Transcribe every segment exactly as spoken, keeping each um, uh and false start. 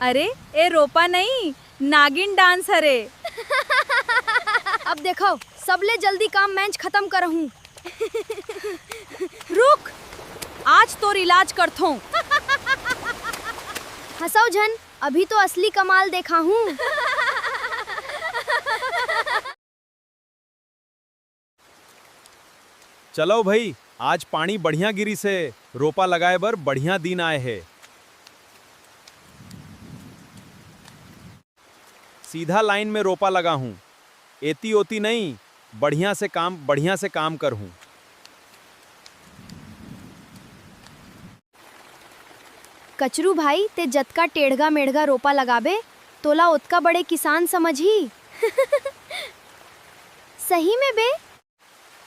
अरे, ए रोपा नहीं, नागिन डांस हरे। अब देखो, सबले जल्दी काम मैंच खत्म करहूं। रुक, आज तोर इलाज करथों। हंसव झन, अभी तो असली कमाल देखाहूं। चलो भई, आज पानी बढ़िया गिरिस हे, रोपा लगाए बर बढ़िया दिन आए हे। सीधा लाइन में रोपा लगाहूं, एती ओती नहीं, बढ़िया से काम, बढ़िया से काम करहूं। कचरू भाई, ते जतका टेढ़गा-मेढ़गा रोपा लगाबे, तोला ओतका बड़े किसान समझही। सही में बे?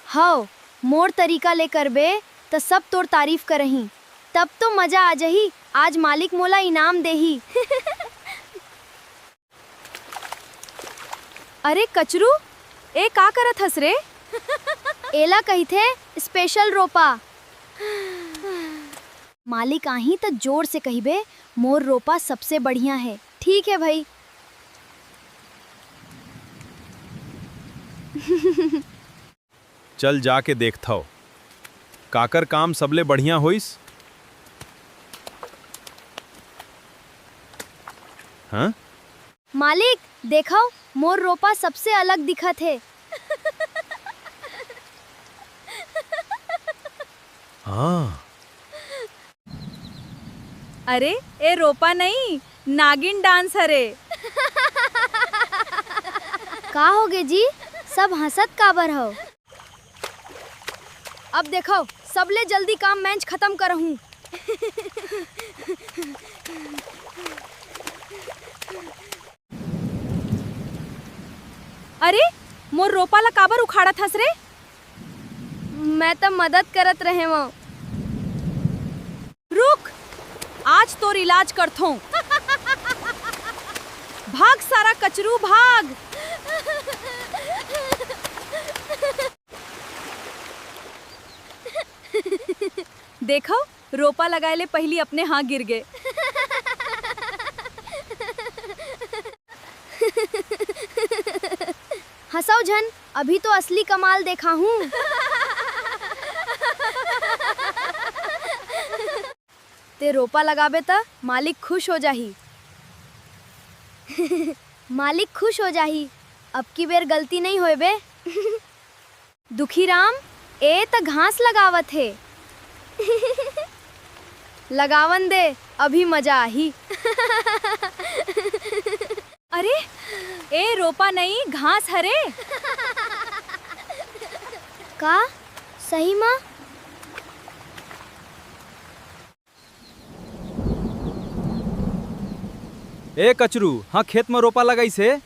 हव, मोर तरीका ले करबे, त सब तोर तारीफ करही। तब तो मजा आ जही, आज मालिक मोला इनाम देही। अरे कचरू, ए का करत हस रे? एला कहिथे special रोपा। मालिक आही त जोर से कहिबे, "मोर रोपा सबसे बढ़िया हे।" ठीक हे भई। चल जाके देखथव, काकर काम सबले बढ़िया होइस? हाँ? मालिक, देखव, मोर रोपा सबसे अलग दिखत हे। हाँ। अरे, ए रोपा नहीं, नागिन डांस हरे। का होगे जी? सब हंसत काबर हव? अब देखव, सबले जल्दी काम मैंच खत्म करहूं। अरे, मोर रोपा ला काबर उखाड़त हस रे? मैं त मदद करत रहेंव। रुक, आज तोर इलाज करथों। भाग सारा कचरू, भाग। देखव, रोपा लगाए ले पहिली अपने हां गिर गे। हंसव झन, अभी तो असली कमाल देखाहूं। ते रोपा लगाबे त मालिक खुश हो जाही। मालिक खुश हो जाही, अब की बेर गलती नहीं होए बे। दुखीराम, ए त घास लगावत हे। लगावन दे, अभी मजा आही। अरे, ए रोपा नई, घास हरे। का? सही मा? ए कचरू, हाँ, खेत म रोपा लगाइस हे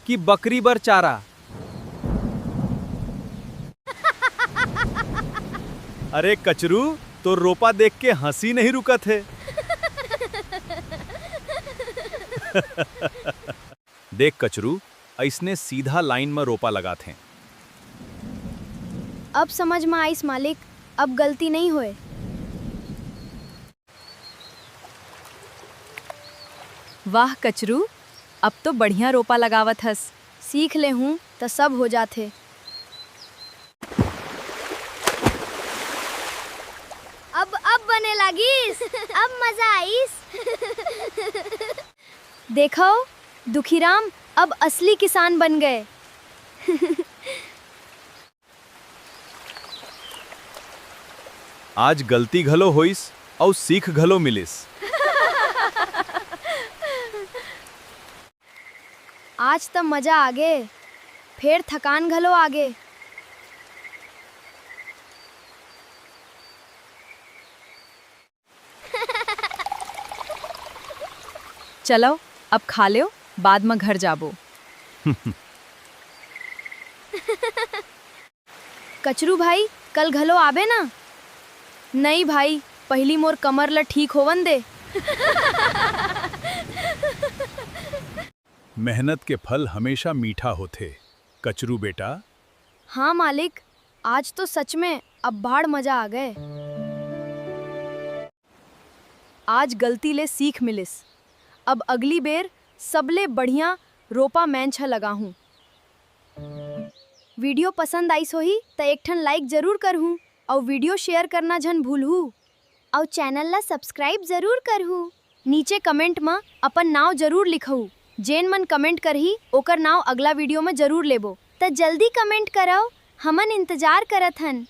कि बकरी बर चारा? अरे कचरू, तोर रोपा देख के हंसी नहीं रुकत हे। देख कचरू, अइसने सीधा लाइन म रोपा लगाथें। अब समझ म आइस मालिक, अब गलती नइ होय। वाह कचरू, अब तो बढ़िया रोपा लगावत हस। सीख ले हूँ त सब हो जाथे। अब, अब बने लागिस, अब मजा आइस। देखव, दुखीराम अब असली किसान बन गए। आज गलती घलो होइस अउ सीख घलो मिलिस। आज त मजा आगे, फेर थकान घलो आगे। चलो, अब खा लेव, बाद म घर जाबो। कचरू भाई, कल घलो आबे ना? नई भाई, पहिली मोर कमर ल ठीक होवन दे। मेहनत के फल हमेशा मीठा होथे, कचरू बेटा। हाँ मालिक, आज तो सच में अब्बाड़ मजा आ गए। आज गलती ले सीख मिलिस। अब अगली बेर सबले बढ़िया रोपा मैंच ह लगाहूं। वीडियो पसंद आइस होही त एक ठन लाइक जरूर करहू अउ वीडियो शेयर करना झन भूलहू। अउ चैनल ला सब्सक्राइब जरूर करहू। नीचे कमेंट म अपन नाव जरूर लिखहू। जेन मन कमेंट करही ओकर नाव अगला वीडियो म जरूर लेबो। त जल्दी कमेंट करव, हमन इंतजार करत हन।